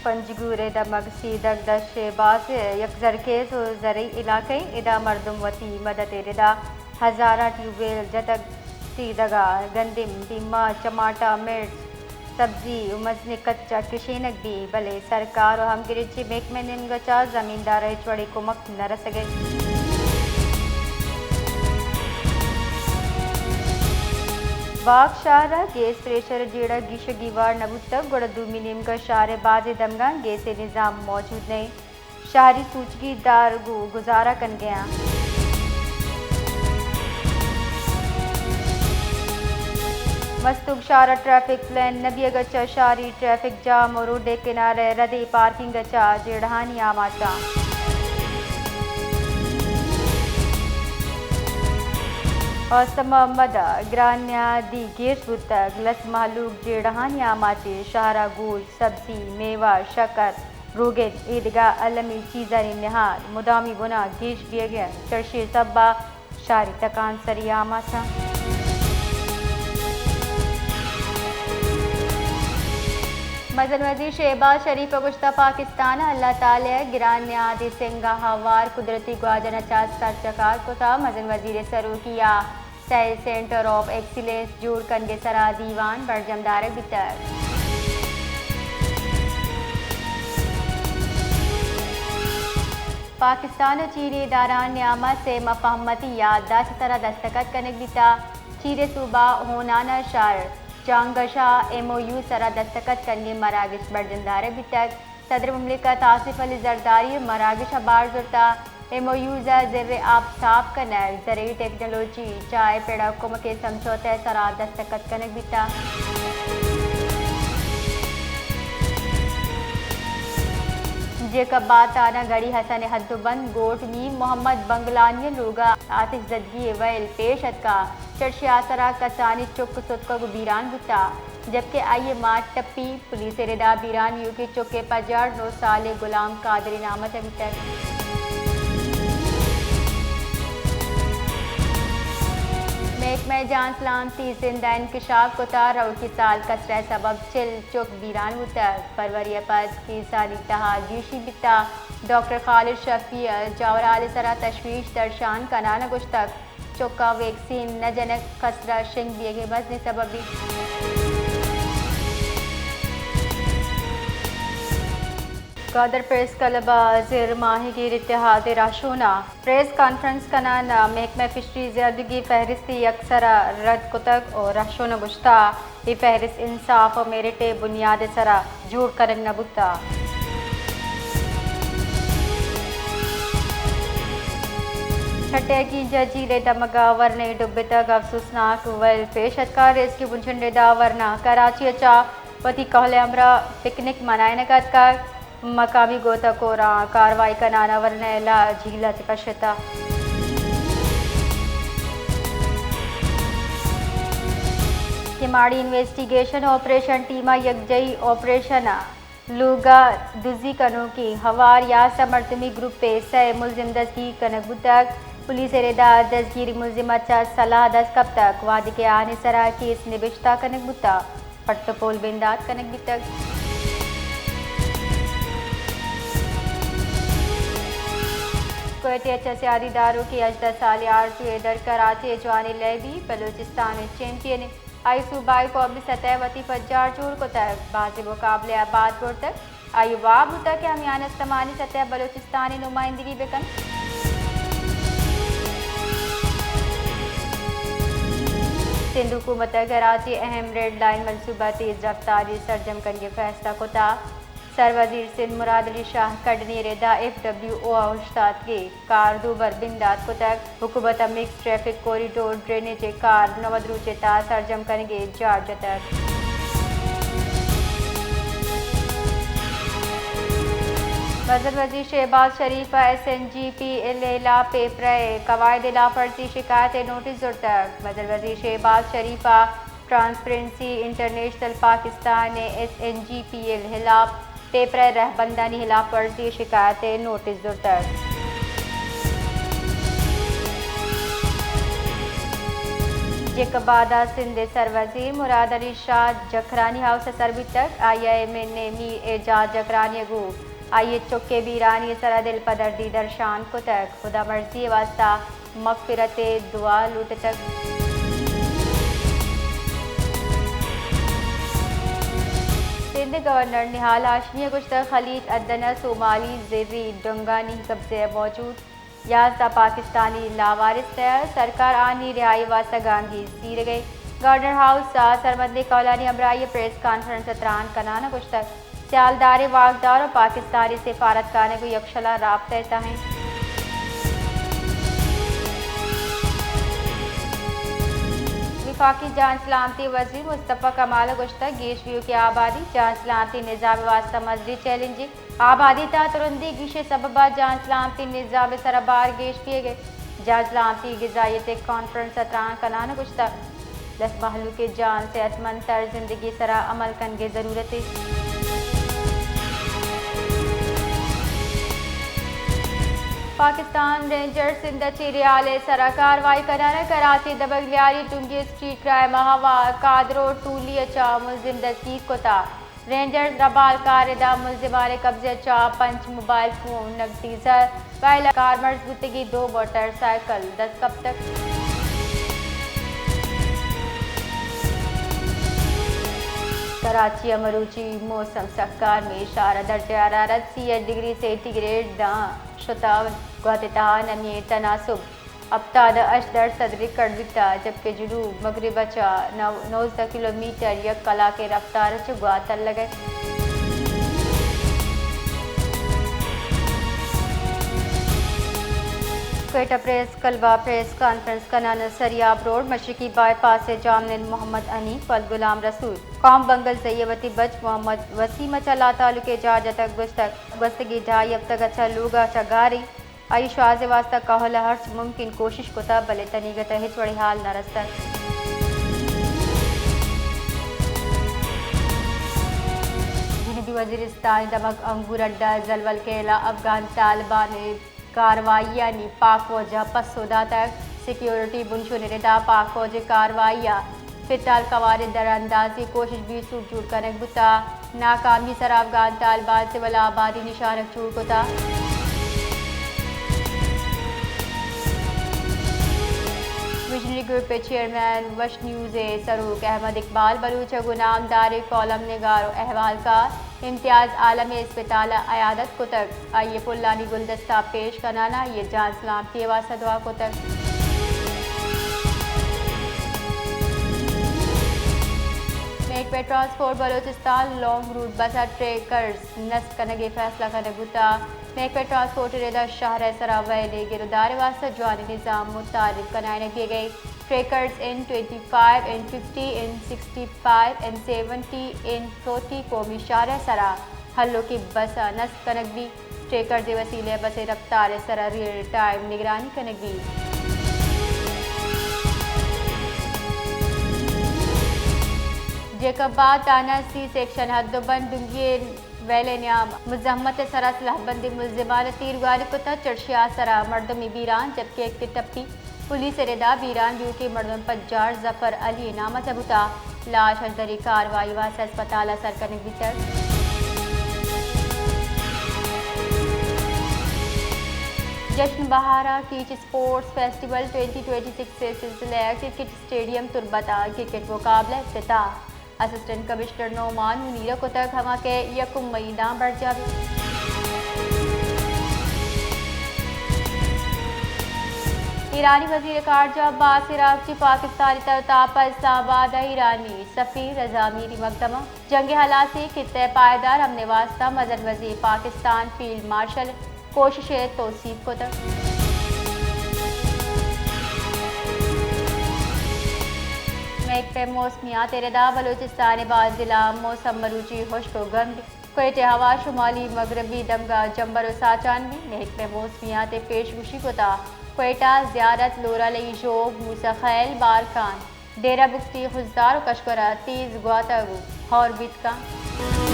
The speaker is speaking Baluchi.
پنجگور ءِ دمگ سیدگ دشت ءِ باز یک زرخیز ءُ زرعی علاقہ اِنت۔ ادا مردم وتی مدد ءِ ردا ہزاراں ٹیوب ویل جتگ۔ سیدگ ءَ گندم، پیما، چماٹا، مرچ، سبزی ءُ مزنیں کچ ءَ کشینگ بیت، بلے سرکار ءُ ہمگرنچی محکمہ ءِ نیمگ ءَ چہ زمیندار ءَ ہچ وڑیں کمک نہ رسگ ءَ اِنت۔ باگ شہر ءَ گیس پریشر جیڑہ گیشگی وار نہ بوتگ، گڑا دومی نیمگ ءَ شہر ءِ بازیں دمگاں گیس ءِ نظام موجود نہ اِنت۔ شہری سوچگی دار گوں گزارہ کنگ ءَ اَنت۔ مستونگ شہر ءَ ٹریفک پلان نہ بیگ ءَ چہ شہری ٹریفک جام ءُ روڈ ءِ کنارہ ءَ ردیں پارکنگ ءَ چہ جیڑہانی آماچ اَنت۔ استان محمد ءَ گران نیادی گیش بوتگ، لس مہلوک جیڑہانی آماچ اِنت۔ شہر ءَ گوشت سبزی، میوہ، شکر، روگن، اے دگہ المی چیزانی نہاد مدامی بنا گیش بیگ ءَ اِنت۔ چرشی سبب ءَ شہری تکانسری آماچ اَنت۔ مزن وزیر شہباز شریف ءَ گوشتگ، پاکستان ءَ اللہ تعالی ءِ گران نیادی سنگ ءَ ہوار قدرتی گواجن ءَ چہ سرچکار کتگ۔ مزن وزیر ءِ سروکی ءَ سئے سینٹر آف ایکسیلنس جوڑ کنگ ءِ سرا دیوان برجم دارگ بیتگ۔ پاکستان ءُ چین ءِ ادارھانی نیام ءَ سئے مفاہمتی یادداشت ءِ سرا دستخط کنگ بیتگ۔ چین ءِ صوبہ ہونان ءِ شہر چانگش ءَ ایم او یو ءِ سرا دستخط کنگ ءِ مراگش برجم دارگ بیتگ۔ صدر مملکت آصف علی زرداری ءَ مراگش ءَ بہر زرتگ۔ ایم او یوز ءَ زر ءِ آپ ساپ کنگ، زرعی ٹیکنالوجی، چاہ ءِ پڑ ءَ کمک ءِ سمجھوتہ ءِ سرا دستخط کنگ بیتگ۔ جیکب باتان ءَ گڑی حسن ءِ ہد ءُ بند گوٹ میر محمد بنگلانی ءِ لوگ ءَ آتش زدگی ءِ ویل پیش اتکگ۔ چرشی ءِ آسر ءَ کسانی چک ستکگ ءُ بیران بوتگ، جبکہ آئی ءِ مات ٹپی۔ پولیس ءِ ردا بیران ایوکیں چک ءِ پجار نو سالیں غلام قادر ءِ نام ءَ چہ بیتگ۔ محکمہ جان سلامتی سندھ ءَ انکشاف کتگ، روکی سال کسر ءِ سبب چل چک بیران بوتگ۔ فروری ءَ پد کیسانی تہا گیشی بیتگ۔ ڈاکٹر خالد شفیع ءَ جاورھال ءِ سرا تشویش درشان کنان ءَ گوشتگ، چک ءَ ویکسین نہ جنگ کسر ءِ شنگ بیگ ءِ مزنیں سبب بیت۔ گوادر پریس کلب ءَ زر ماہیگیر اتحاد ءِ رہشون ءَ پریس کانفرنس کنان ءَ محکمہ فشریز ءِ اردگی فہرستی یکسر ءَ رد کتگ ءُ رہشون ءَ گوشتگ، اے فہرست انصاف ءُ میرٹ ءِ بنیاد ءِ سرا جوڑ کنگ نہ بوتگ۔ ٹھٹہ ءِ کینجہ جھیل ءِ دمگ ءَ ورنایے ڈبتگ، افسوسناک ویل پیش اتکگ۔ ریسکیو بنجنڈ ءِ ردا ورنا کراچی ءَ چہ وتی کہول ءِ ہمراہ پکنک منائینگ ءَ اتکگ۔ مقامی گوتہ کوراں کاروائی کنان ءَ ورنایے ءَ جھیل ءَ چہ کشتگ۔ کماڑی انویسٹیگیشن آپریشن ٹیم ءِ یکجائی آپریشن ءَ لوگ ءَ دزی کنوکیں ہوار یازدہ مردمی گروپ ءِ سئے ملزم دزگیر کنگ بوتگ۔ پولیس ءِ ردا دزگیری ملزم ءَ چہ سلاہ دست کپتگ، وہدے کہ آہانی سرا کیس نبشتہ کنگ بوتگ، پٹ ءُ پول بندات کنگ بیتگ۔ کوئٹہ ءَ چہ سیادی داروکیں ہژدہ سالیں آرزو حیدر کراچی ءِ جوانیں لیبی، بلوچستان ءِ چیمپئن، آئی صوبائی قومی سطح ءَ وتی پجار جوڑ کتگ، بازیں مقابلہ ءَ بھگ برتگ۔ آئی ءِ واب بوتگ کہ آ میان استمانی سطح ءَ بلوچستان ءِ نمائندگی بہ کنت۔ سندھ حکومت ءَ کراچی ءِ اہم ریڈ لائن منصوبہ ءَ تیز رفتاری ءَ سرجم کنگ ءِ فیصلہ کتگ۔ سروزیر سندھ مراد علی شاہ کڈنی ءِ ردا ایف ڈبلیو او ءَ اوشتاتگیں کار دوبر بندات کتگ۔ حکومت ءَ مکس ٹریفک کوریڈور ڈرینیج ءِ کار نود روچ ءِ تہا سرجم کنگ ءِ جار جتگ۔ مزن وزیر شہباز شریف ءَ S N G P L ءِ ہلاپ پیپر ءِ قواعد ءِ ہلاپ ورزی ءِ شکایت ءِ نوٹس زرتگ۔ مزن وزیر شہباز شریف ءَ ٹرانسپیرنسی انٹرنیشنل پاکستان ءِ S N G P L ءِ ہلاپ پیپر ءِ رہبندانی ہلاپ ورزی ءِ شکایت ءِ نوٹس زرتگ۔ جیکب ءَ سندھ ءِ سروزیر مراد علی شاہ جکھرانی ہاؤس ءَ سر بیتگ۔ آئی ءَ M N A Mir Ejaz Jakhrani ءَ گوں آئی ءِ چک ءِ بیرانی ءِ سرا دلپدردی درشان کتگ۔ خدا مرضی ءِ واستہ مغفرت ءِ دعا لوٹتگ۔ سندھ ءِ گورنر نہال ہاشمی ءَ گوشتگ، خلیج عدن ءَ سومالی زرعی ڈنگانی قبضہ ءَ موجود یازدہ پاکستانی لاوارث ءَ سرکار آنی رہائی ءِ واستہ گامگیج زیرگ ءَ۔ گورنر ہاؤس ءَ سرمندیں کہولانی ہمراہی ءَ پریس کانفرنس ءَ تران کنان ءَ گوشتگ، سیالدار ءِ واکدار ءُ پاکستانی سفارتخانہ گوں یکشلا رابطہ ءِ تہ ایں۔ وفاقی جان سلامتی وزیر مصطفی کمال ءَ گوشتگ، گیش بیوکیں آبادی جان سلامتی نظام ءِ واستہ مزنیں چیلنجے۔ آبادی تہا ترندی گیش ءِ سبب ءَ جان سلامتی نظام ءِ سرا بار گیش بیگ ءَ۔ جان سلامتی غذائیت ءِ کانفرنس ءَ تران کنان ءَ گوشتگ، لس مہلوک ءِ جان صحت مند طرز زندگی ءِ سرا عمل کنگ ءِ ضرورت ایں۔ پاکستان رینجرز سندھ ءَ چہ رہال ءِ سرا کاروائی کنان ءَ۔ کراچی ءِ دمگ لیاری ٹنگی اسٹریٹ کرائم ءَ ہوار کادرو ٹولی ءَ چہ ملزم دزگیر کتگ۔ رینجرز ربال کار ءِ ردا ملزمان ءِ قبضہ ءَ چہ پنچ موبائل فون، نقدی زر، وئیل ءَ کارمرز بوتگیں دو موٹر سائیکل دست کپتگ۔ کراچی ءَ مروچی موسم سک گرم ایں، شہر ءِ درجہ حرارت سی ءُ ہشت ڈگری سینٹی گریڈ داں شتگ، گوات ءِ تہا نمی ءِ تناسب ہپتاد ءُ ہشت درسد ریکارڈ بیتگ، جبکہ جنوب مغرب ءَ چہ نو-، نوزدہ کلومیٹر یک کلاک ءِ رفتار ءَ چہ گوات الگ ءَ۔ کوئٹہ پریس کلب ءَ پریس کانفرنس کنان ءَ سریاب روڈ مشرقی بائی پاس ءِ جام نند محمد حنیف ولد غلام رسول قوم بنگلزئی ءِ وتی بچ محمد وسیم ءَ چہ لاتعلقیں جاہ جتگ، گوشتگ، گوستگیں ڈھائی ہفتگ ءَ چہ لوگ ءَ چہ گار ایں۔ آئی ءَ شوہاز ءِ واستہ کہول ءَ ہرچ ممکن کوشش کتگ، بلے تنیگت ءَ ہچ وڑیں ہال نہ رستگ۔ جنوبی وزیرستان ءِ دمگ انگور اڈہ ءِ زلول کیل ءَ افغان طالبان ءِ کارروائیانی پاک فوج ءَ پسو داتگ۔ سیکیورٹی بنشون ءِ ردا پاک فوج ءِ کارروائی ءَ فٹال قوارد دراندازی کوشش بیت سوٹ جوڑ کنگ بوتگ۔ ناکامی سرا افغان طالبان سول آبادی نشانگ جوڑ کتگ۔ ویژنری گروپ ءِ چیئرمین، وش نیوز ءِ سروک احمد اقبال بلوچ ءَ گوں نامداریں کالم نگار ءُ احوالکار امتیاز عالم ءِ اسپتال ءَ عیادت کتگ۔ آئی ءِ پلانی گلدستہ پیش کنان ءَ آئی ءِ جان سلامتی ءِ واستہ دعا کتگ۔ محکمہ ٹرانسپورٹ بلوچستان لانگ روٹ بس ءِ ٹریکرز نصب کنگ ءِ فیصلہ کنگ بوتگ۔ محکمہ ٹرانسپورٹ ءِ ردا شہر ءِ سرا وئیل ءِ گرودار ءِ واستہ جوانیں نظام متعارف کنائینگ بیگ ءَ۔ Trackers N twenty five, N fifty, N sixty five, N seventy, N forty قومی شہر ءِ سرا ہلوکیں بس ءَ نصب کنگ بیت۔ ٹریکرز ءِ وسیلہ ءَ بس ءِ رفتار ءِ سرا ریئل ٹائم نگرانی کنگ بیت۔ جیکب ءَ تھانہ سی سیکشن حد ءُ بند ڈنگی ءِ ویل ءِ نیام مزاحمت ءِ سرا سلاہ بندیں ملزمان ءَ تیرگواری کتگ۔ چرشی ءِ سرا مردمے بیران، جبکہ یکے ٹپی۔ پولیس ءِ ردا بیران بیوکیں مردم پجار ظفر علی ءِ نام ءَ چہ بوتگ۔ لاش ءِ شدری کاروائی ءِ واستہ ہسپتال ءَ سر کنگ بیتگ۔ جشن بہار ءِ catch sports festival twenty twenty six ءِ سلسلہ ءَ کرکٹ اسٹیڈیم تربت ءَ کرکٹ مقابلہ ءِ افتتاح۔ اسسٹنٹ کمشنر نعمان منیر ءَ کتگ، ہما کہ یکم مئی داں برجاہ بیت۔ ایرانی وزیر خارجہ عباس عراقچی پاکستانی تر ءُ تاب ءَ اسلام آباد ءَ ایرانی سفیر رضا میری مقدمہ۔ جنگ ءِ ہلاسی، خطہ ءِ پائیدار امن ءِ واستہ مزن وزیر پاکستان فیلڈ مارشل ءِ کوشش ءِ توسیپ کتگ۔ محکمہ موسمیات ءِ ردا بلوچستان ءِ باز ضلع موسم مروچی ہشک ءُ گرم بیت۔ کوئٹہ ءِ ہوا شمالی مغربی دمگ ءَ جمبر ءُ ساچان بیت۔ محکمہ موسمیات ءَ پیش گوشی کتگ، کوئٹہ، زیارت، لورا لئی ژوب، موسی خیل، بارکھان، ڈیرہ بگٹی، خضدار ءُ کشکور ءَ تیز گواتگ ءُ ہور بیت کنت۔